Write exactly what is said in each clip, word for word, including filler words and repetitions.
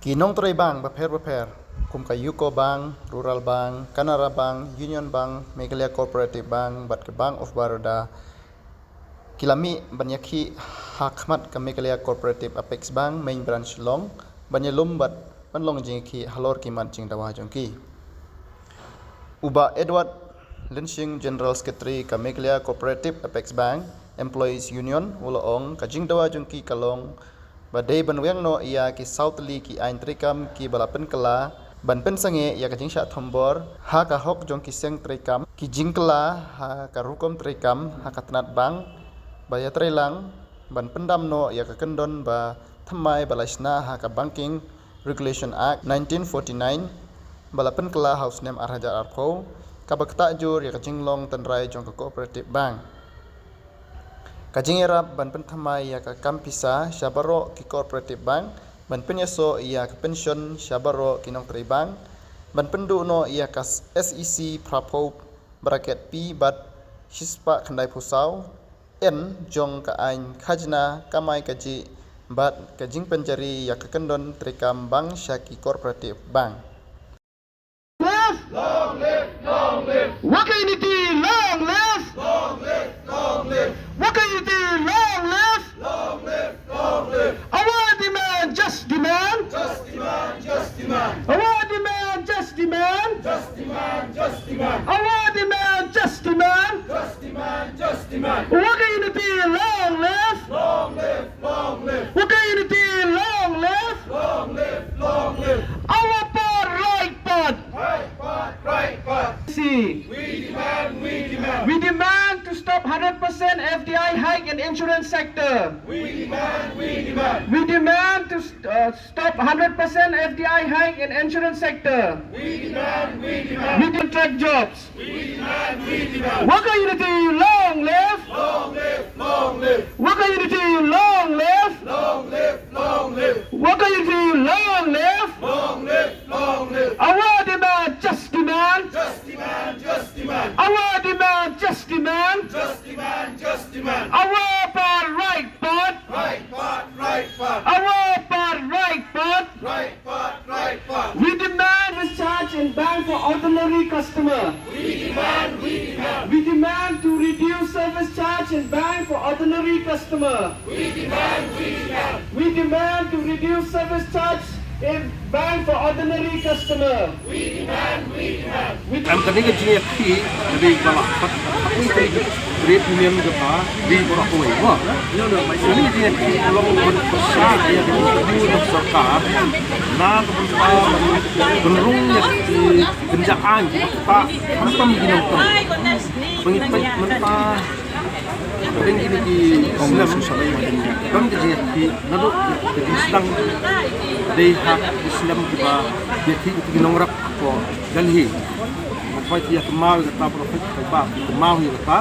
Ki nongtrei bank bapher bapher kum ka UCO Bank, Rural Bank, Canara Bank, Union Bank, Meghalaya Cooperative Bank bad ka Bank of Baroda ki la mih ban ïakhih ha khmat ka Meghalaya Cooperative Apex Bank Main Branch Shillong ban ïalum bad ban long jingïakhih halor ki mat jingdawa jong ki. U Bah Edward Lynshing, General Secretary ka Meghalaya Cooperative Apex Bank Employees Union, u la ong ka jingdawa jong ki ka long ba dei ban weng noh ïa ki saw tylli ki aiñ treikam kiba la pynkylla ban pynsangeh ïa ka jingshah thombor ha ka hok jong ki seng treikam, ki jingkylla ha ka rukom treikam ha ka tnat bank, ba ïatreilang ban pyndam noh ïa ka kyndon ba thymmai ba la shna ha ka Banking Regulation Act nineteen forty-nine ba la pynkylla ha u snem ar hajar arphew, kaba ktah jur ïa ka jinglong tynrai jong ka Cooperative Bank. Ka jingïarap ban pynthymmai ïa ka kam pisa sha baroh ki Cooperative Bank, ban pynïasoh ïa ka pension sha baroh ki nongtrei bank, ban pynduh noh ïa ka SEC phraphew bracket P bad shispah khyndai phew saw N jong ka aiñ khajna kamai kajih bad ka jingpynjari ïa ka kyndon treikam bank sha ki Cooperative Bank. Live! Long live, long live. Worker unity, long live. Long live, long live. Worker unity, long live. Long live, long live. Our demand, just demand. Just demand, just demand. Our demand, just demand. Just demand, just demand. Our demand, just demand. Just demand, just demand. Worker unity, long live. Long live, long live. Worker unity, long live. Long live, long live. Our part, right part. Right part, right part. See. We demand, we demand. We demand to stop hundred percent F D I hike in insurance sector. We demand, we demand. We demand to st- uh, stop hundred percent F D I hike in insurance sector. We demand, we demand. We contract jobs. We demand, we demand. Worker unity, long live. Long live, long live. Worker unity, long live. Long live, long live. Worker unity, long live. Long live, long live. Our demand, just demand. Just demand, just demand. Our demand, just demand. Just demand, just demand. Our part, right part. Right part, right part. Our part, right part. Right part, right part. We demand this charge in bank for ordinary customer. We demand, we demand. We demand to reduce service charge in bank for ordinary customer. We demand, we demand. We demand to reduce service charge in bank for ordinary customer. We demand, we demand. We Em kane ka jingïakhih ka dei ba la pat ka dei ka trade union kaba dei baroh kawei. Mo. Kane ka jingïakhih ka long ban pynshai ïa ka jingthmu jong sorkar na ka bynta ban rung ïa ki kynja aiñ kiba ktah khamtam ki nongtrei. Ba ngi peit mynta, ba ngi peit mynta, ba ngi peit mynta, ki slem, don ka jingïakhih naduh ka jingsdang dei ha ki slem kiba ïakhih ki nongrep hapoh Delhi. Ba peit ïa ka maw ïa kata, ba peit ka ba ka maw ïa kata.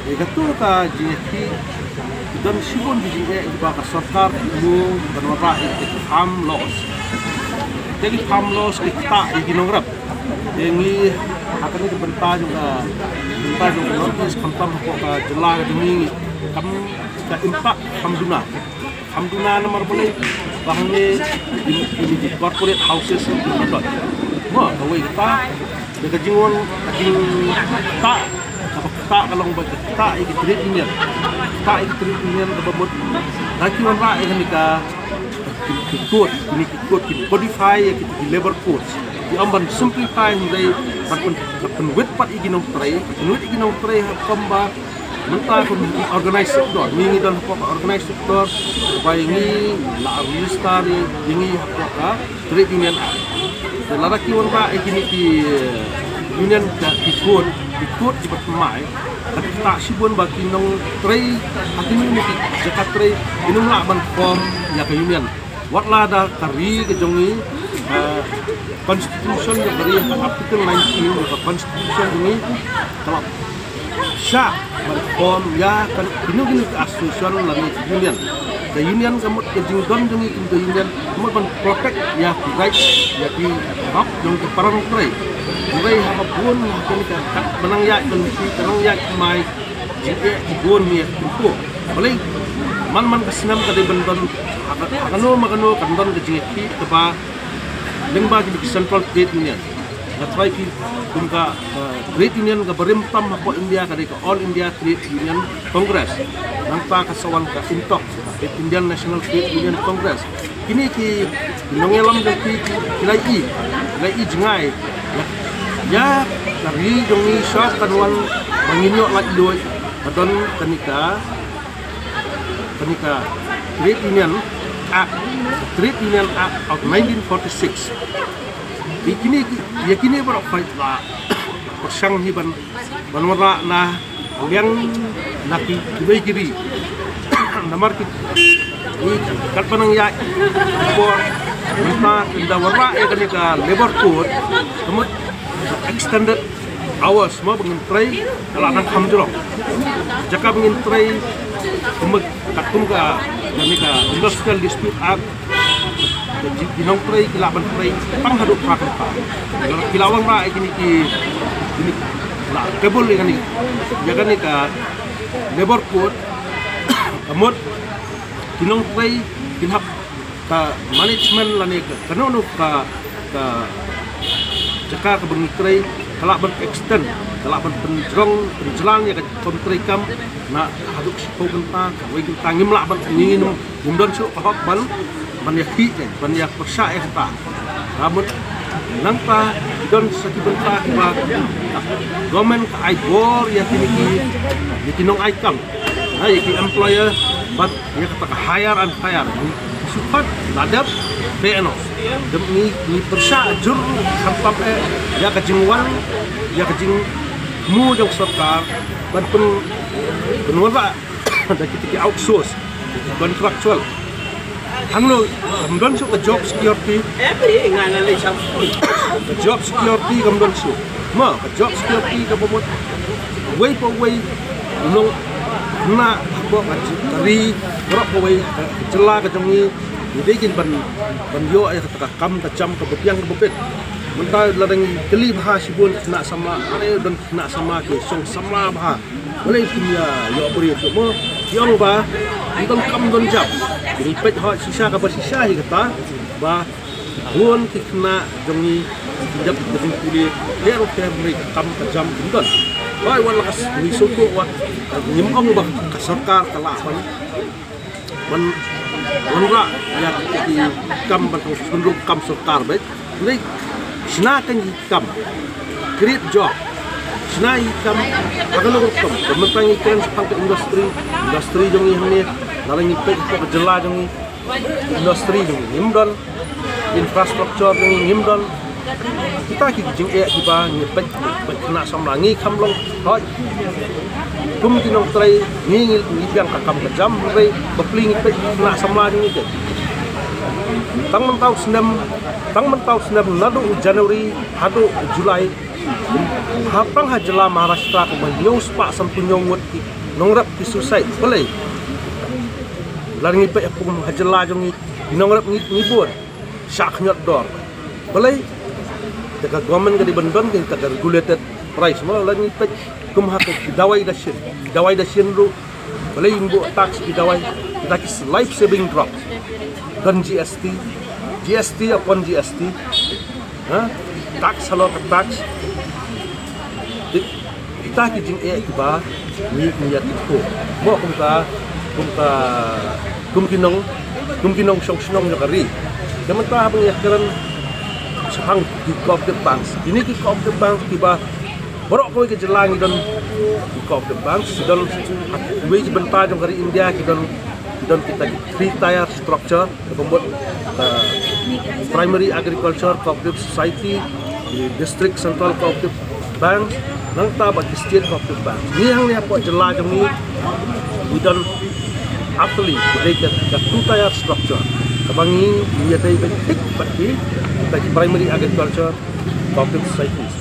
Ïa kato ka jingïakhih ki don shibun ki jingeh kiba ka sorkar ki thmu ban wanrah ïa ki farm laws. Ïa ki farm laws ki ktah ïa ki nongrep. Te ngi ha kane ka bynta jong ka, bynta jong ka North East khamtam hapoh ka jylla ka jong ngi, kam ka impact kham duna. Kham duna namar balei? Ba hangne ki, ki, ki corporate houses ki don. Mo, kawei kata, da ka jingwan, ka jingktah, kaba ktah ka long ba ktah ïa ki trade union. Ktah ïa ki trade union kaba mut da ki wanrah ïa kane ka, ki, ki code, kine ki code, ki codify ïa ki, ki labor codes. Ki ong ban simplify hynrei ban pyn, ban pynwit pat ïa ki nongtrei, pynwit ïa ki nongtrei ha kum ba mynta kum ki organized sector, ngi, ngi don hapoh ka organized sector, ba ïa ngi la register ïa ngi hapoh ka Trade Union Act. Te lada ki wanrah ïa kine ki, eh, union ka ki code, ki code kiba thymmai, ka ktah shibun ba ki nongtrei ha kine ki jaka trei kin ym lah ban form ïa ka union. Wat la da ka ri ka jong ngi, eh, constitution jong ka ri, ka Article nineteen jong ka constitution jong ngi ka la shah ban form ïa ka kino kino ka association lane ka union. Ka union ka mut ka jingdon jong ngi kum ka union ka mut ban protect ïa ki rights, ïa ki hok jong ki para nongtrei. Hynrei ha ka bun ha kane ka, ka ba nang ïaid ban shi, ka nang ïaid mai, jingeh ki bun ïa ki bun. Balei man man ka snem ka dei ban don ha ka, ha kano ma kano kan don ka jingeh ki kaba lyngba kine ki Central Trade Union. Nga trai ki kum ka, ka trade union kaba rim tam hapoh India ka dei ka All India Trade Union Congress. Nangta ka sa wan ka INTOC, ka Indian National Trade Union Congress. Kine ki nongïalam jong ki ki la ïohi, ki la ïohi jngai. Ïa ka ri jong ngi sha kan wan ba ngin ïoh laitluid ba don kane ka, kane ka Trade Union Act, Trade Union Act of nineteen forty-six. Ïa kine ki, ïa kine baroh phi la pyrshang hi ban, ban wanrah na liang na ki, kiwei ki ri. Namar ki, ki katba nang ïaid por mynta ynda wanrah ïa kane ka Labour Code, ka mut extended hours mo ba ngin trei ka la nang kham jrong. Jaka ba ngin trei kum, katkum ka, kane ka Industrial Dispute Act, ki, ki nongtrei ki lah ban trei tang haduh phra kynta. Ki lah wanrah ïa kine ki, kine la table ïa kane, ïa kane ka Labour Code. Ka mut ki nongtrei kin hap ka management lane ka, kano kano ka, ka jaka kaba ngi trei ka lah ban extend, ka lah ban pynjrong, pynjlan ïa ka kam trei kam na haduh shiphew kynta, kawei kynta, ngim lah ban, ngim, ngim don shuh ka hok ban, ban ïa khih, ban ïa pyrshah ïa kata. Ka mut nangta ki don sa ki bynta kiba government ka ai bor ïa kine ki, ïa ki nongai kam, ha, ïa ki employer bad ïa kata ka hire and fire. Shu pat la dep, pynbeit noh. Dep ngi, ngi pyrshah jur, khamtam eh ïa ka jingwan, ïa ka jingthmu jong sorkar ban pyn, pynwanrah da kita ki outsource, contractual. Hangno kam don shuh ka job security. Ka job security kam don shuh. Ma, ka job security kaba mut uwei pa uwei u nongkhynnah hapoh ka ji-, ka ri, baroh kawei ka jylla ka jong ngi, ngi dei kin ban, ban ïoh ïa kata ka kam ka jam kaba biang kaba bit. Mynta lada ngi kylli bha shibun khynnah samla, are don khynnah samla ki shong samla bha. Balei kim ïa ïoh briew shuh mo? Ki ong ba ki donkam donkam. Ngi peit hok shisha kaba shisha hi kata ba bun ki khynnah jong ngi ki dep ki jingpule, pher pher ne ka kam ka jam kim don. Ba wan la ka s-, ngi sngewthuh wat, ngim ong ba ka sorkar ka lah ban, ban wanrah ïa ki kam ban pynrung kam sorkar beit. Hynrei shna kein ki kam, create job. Shna ki kam ha kano ka rukom. Ka mynta ngi kren shaphang ka industry, industry jong ngi hangne, lada ngi peit hapoh ka jylla jong ngi, industry jong ngi ngim don, infrastructure jong ngi ngim don. Kita ki jingeh kiba ngi peit, peit khynnah samla ngi kham long hoi. Kum ki nongtrei ngi, ngi, ngi biang ka kam ka jam, hynrei bapli ngi peit khynnah samla jong ngi te. Tang mynta u snem, tang mynta u snem naduh u January haduh u July, ha, tang ha jylla Maharashtra kumba hynñiew spah sanphew hynñiew ngut ki nongrep ki suicide. Balei? Lada ngi peit ha kum ha jylla jong ngi, ki nongrep ngi, ngi bun. Shah khñiot dor. Balei? Te ka government ka dei ban don kata ka regulated price mo, lada ngi peit kum ha ki dawai dashin. Ki dawai dashin ruh balei ym buh tax ki dawai? Kita ki life saving drug. Don G S T, G S T upon G S T. Ha? Tax halor ka tax. Ki, kita ki jingeh kiba ngi, ngi ïa tip ko. Mo kum ka, kum ka, kum ki nong, kum ki nongshong shnong jong ka ri. Te mynta haba ngi ïa kren shaphang ki cooperative banks. Kine ki cooperative banks kiba baroh kawei ka jylla ngi don ki cooperative banks, ki don ha kiwei ki bynta jong ka ri India, ki don, ki don kita ki three tier structure. Kaba mut, uh, Primary Agriculture Cooperative Society, ki District Central Cooperative Banks, nangta bad ki State Cooperative Banks. Ngi hangne hapoh jylla jong ngi, ngi don actually, ngi dei ka, ka two tier structure. Kaba ngi, ngi ïadei beit thik bad ki, bad ki Primary Agriculture Cooperative Societies.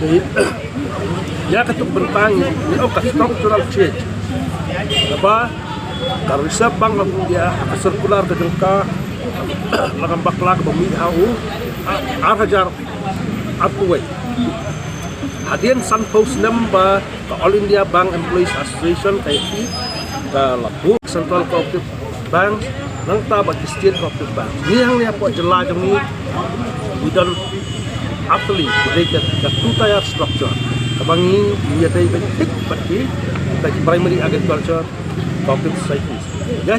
Ïa, ïa katto ka bynta ngi ong ka structural change. Kaba ka Reserve Bank of India ha ka circular ka jong ka la ka bakla kaba mih ha u ar hajar arphew wei. Hadien sanphew snem ba ka All India Bank Employees Association, ka A P, ka la buh Central Cooperative Bank Nangta bad ki state cooperative bank. Ngi hangne hapoh jylla jong ngi, ngi don actually, ngi dei ka, ka two tier structure. Kaba ngi, ngi ïadei beit thik bad ki, bad ki primary agriculture cooperative societies. Ïa,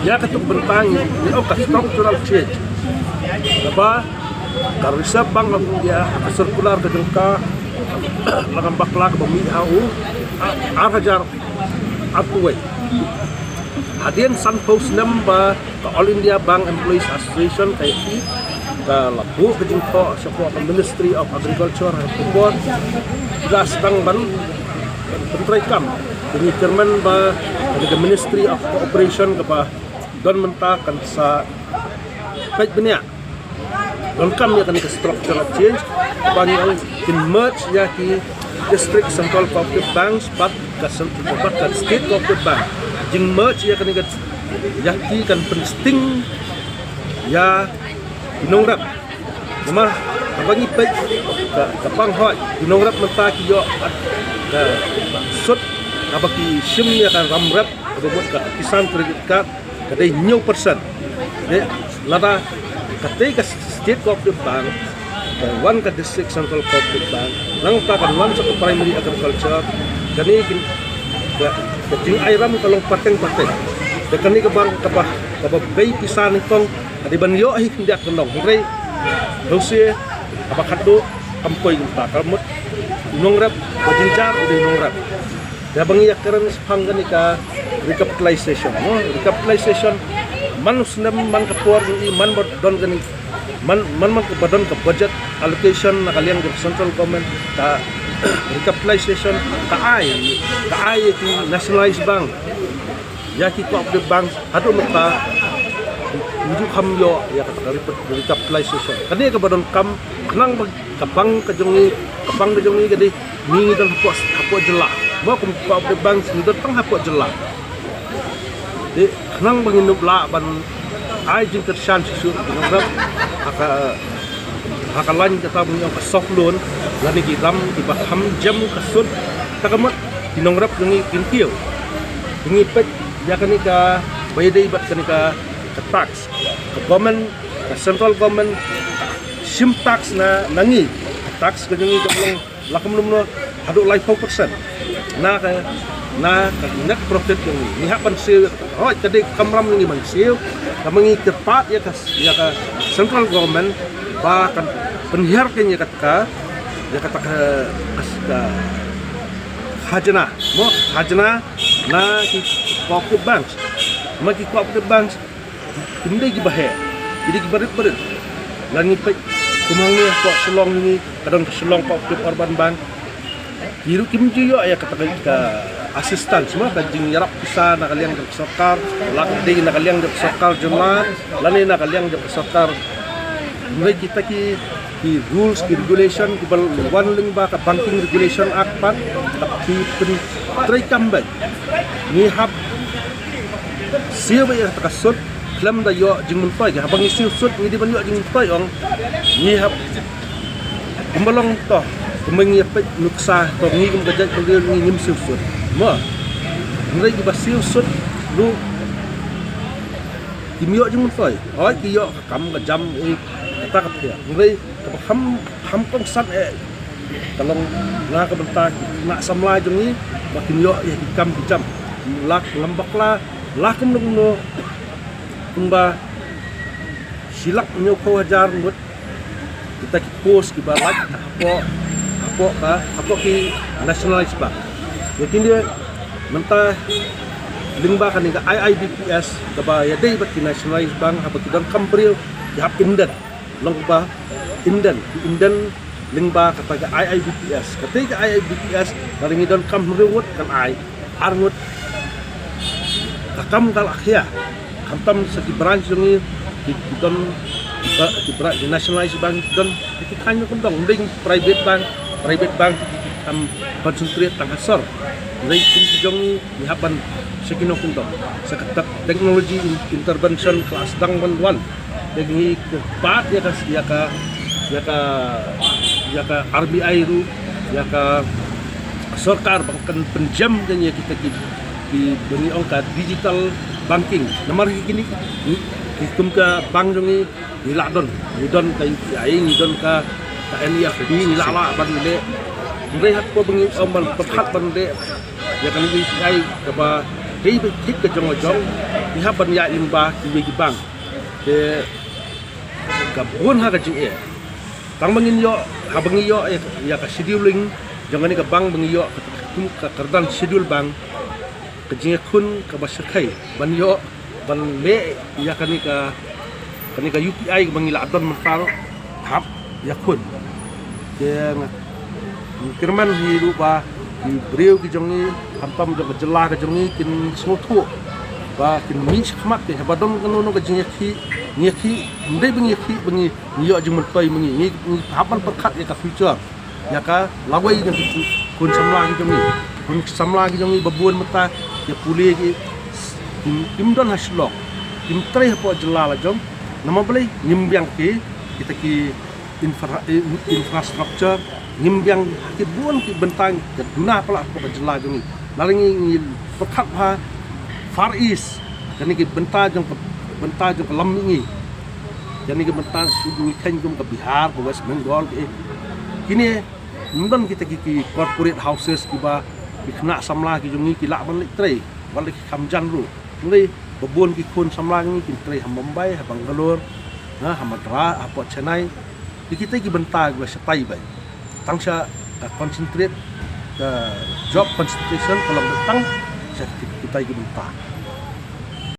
ïa katto ka bynta ngi, ngi ong ka structural change. Kaba ka Reserve Bank of India, ka circular ka jong ka, la kam bakla kaba mih ha u, ar hajar arphew wei. Hadien sanphew snem ba ka All India Bank Employees Association, ka A B E, ka la buh ka jingthoh shapoh ka Ministry of Agriculture ha ka por, ki la sdang ban, ban pyntreikam. Kane ka chairman ba, kane ka Ministry of Cooperation kaba don mynta kan sa peit bniah. Donkam ïa kane ka structural change, ba ngi ong kin merge ïa ki District Central Cooperative Banks bad ka cen-, bad ka State Cooperative Bank. Jing merge ïa kane ka, ïa ki kan pynsting ïa ki nongrep. Namar haba ngi peit ka, ka pang hoi, ki nongrep mynta ki ïoh ka sut haba ki shim ïa ka ram rep, kaba mut ka Kisan Credit Card, ka dei hynñiew percent. Te lada katei ka State Cooperative Bank, ka wan ka District Central Cooperative Bank, nangta kan wan sa ka Primary Agriculture, kane kin, ka, ka jingai ram ka long pateng pateng. Te kane ka bank kaba, kaba bei pisa nyngkong, ka dei ban ïoh hi khyndiat ka long. Hynrei, lehse, haba khadduh, kam poi kumta, ka mut, nongrep, ba jynjar, u dei nongrep. Ïa ba ngi ïa kren shaphang kane ka recapitalization, no? Recapitalization, man u snem, man ka por, i man ba don kane, man, man, man ba don ka budget allocation na ka liang jong central government, ka recapitalization, ka ai, ka ai ïa ki nationalized bank, ïa ki cooperative bank, haduh mynta, ngi ju kham ïoh ïa ka repa-, recapitalization. Kane kaba donkam, khnang ba ka bank ka jong ngi, ka bank ka jong ngi ka dei, ngi ngi don hapoh, hapoh jylla. Mo kum cooperative bank ngi don tang hapoh jylla. Dei khnang ba ngin ïoh lah ban ai jingkyrshan shisha ki nongrep ha ka, ha ka lain kata ba ngi ong ka soft loan, lane ki ram kiba kham jem ka sut, kata ka mut ki nongrep jong ngi kin kiew. Ngi peit ïa kane kaba ïadei bad kane ka, ka tax. Ka government, ka central government, shim tax na, na ngi. Tax ka jong ngi ka long la kumno kumno haduh laiphew percent na ka, na ka net profit jong ngi. Ngi hap ban siew, hooid ka dei ka kamram ngi ban siew, kaba ngi kyrpad ïa ka, ïa ka central government ba kan pynhiar kane ïa kata ka, ïa kata ka, ka, ka khajna, mo, khajna na ki cooperative banks. Ma ki cooperative banks kim dei kiba heh, ki dei kiba rit barit. Lada ngi peit kum hangne hapoh Shillong ngi, ka don ka Shillong Cooperative Urban Bank. Ki ruh kim ju ïoh ïa kata ka assistance, mo, ka jingïarap pisa na ka liang jong ka sorkar, la ka dei na ka liang jong ka sorkar jylla, lane na ka liang jong ka sorkar. Hynrei kita ki, ki rules, ki regulation kiba wan lyngba ka Banking Regulation Act pat, ki pyntreikam beit. Ngi hap siew beit ïa kata ka sut khlem da ïoh jingmyntoi. Haba ngi siew sut ngi dei ban ïoh jingmyntoi, ong. Ngi hap, kumba long to, kumba ngi ïa peit nuksa to, ngi kum ka jaitbynriew ngi ngim siew sut, mo. Hynrei kiba siew sut ruh kim ïoh jingmyntoi. Hooid ki ïoh ka kam ka jam, eh, kata ka pher. Hynrei kaba kham, kham kongsan, eh, ka long na ka bynta ki khynnah samla jong ngi ba kin ïoh ïa ki kam ki jam. La lem bakla, la kumno kumno, kumba shi lak hynñiewphew hajar ngut kita ki post kiba lait hapoh, hapoh ka, hapoh ki nationalized bank. Ïa kine mynta lyngba kane ka I I B P S kaba ïadei bad ki nationalized bank, haba ki donkam briew ki hap indent. Long ba indent, indent lyngba kata ka I I B P S. Kata ka I I B P S, lada ngi donkam hynriew ngut kan ai ar ngut. Ka kam ka la khia. Khamtam sa ki branch jong ngi, ki, ki don, ki, ki branch, ki nationalized bank ki don, ki thaiñ jong ngi don, dei private bank, private bank ki, ki kham concentrate tang ha sor. Dei ki jong ngi, ngi hap ban sa ki nongkyndong, sa ka tech-, technology in-, intervention ka la sdang ban wan. Te ngi kyrpad ïa ka, ïa ka, ïa ka, ïa ka R B I ruh, ïa ka sorkar ba kan pynjem ïa kita ki, ki ba ngi ong ka digital banking. Namar hi kine ki, ki kum ka bank jong ngi, ngi lah don, ngi don ka U P I, ngi don ka, ka N E F T, ngi lah lah ban leh. Hynrei haba ngi ong ban pyrkhat ban leh ïa ka U P I kaba dei ba thik ka jong ka jong, ngi hap ban ïaid lyngba kiwei ki bank. Te ka bun ha ka jingeh. Tang ba ngin ïoh, haba ngi ïoh ïa, ïa ka scheduling jong kane ka bank, ba ngi ïoh ka, ka, ka kyrdan schedule bank, ka jingïakhun kaba shyrkhei ban ïoh ban leh ïa kane ka, kane ka U P I kaba ngi lah don mynta hap ïakhun. Te nga kyrmen hi ruh ba ki briew ki jong ngi, khamtam jong ka jylla ka jong ngi, kin sngewthuh ba kin mih shakhmat, te haba don kano kano ka jingïakhih, ngi ïakhih, ym dei ba ngi ïakhih ba ngi, ngi ïoh jingmyntoi ma ngi, ngi, ngi hap ban pyrkhat ïa ka future, ïa ka lawei jong ki khun samla ki jong ngi. Khun samla ki jong ngi ba bun mynta ki pule ki, kim, kim don ha Shillong, kim trei hapoh jylla la jong. Namar balei? Ngim biang ki, kita ki infra-, in-, infrastructure, ngim biang ha ki bun ki bynta, ka duna palat hapoh ka jylla jong ngi. Lada ngi, ngi pyrkhat ha Far East, kane ki bynta jong ka, bynta jong ka lam mihngi, kane ki bynta shu dei kheiñ kum ka Bihar, ka West Bengal, eh. Kine ym don kita ki, ki corporate houses kiba ki khynnah samla ki jong ngi ki lah ban leit trei, wat la ki kham jan ruh. Hynrei ba bun ki khun samla ki jong ngi kin trei ha Mumbai, ha Bangalore, ha, ha Madras, hapoh Chennai. Ki, kita ki bynta kiba shatai bha. Tang sha ka concentrate, ka job concentration ka long tang sha ki, kita ki bynta.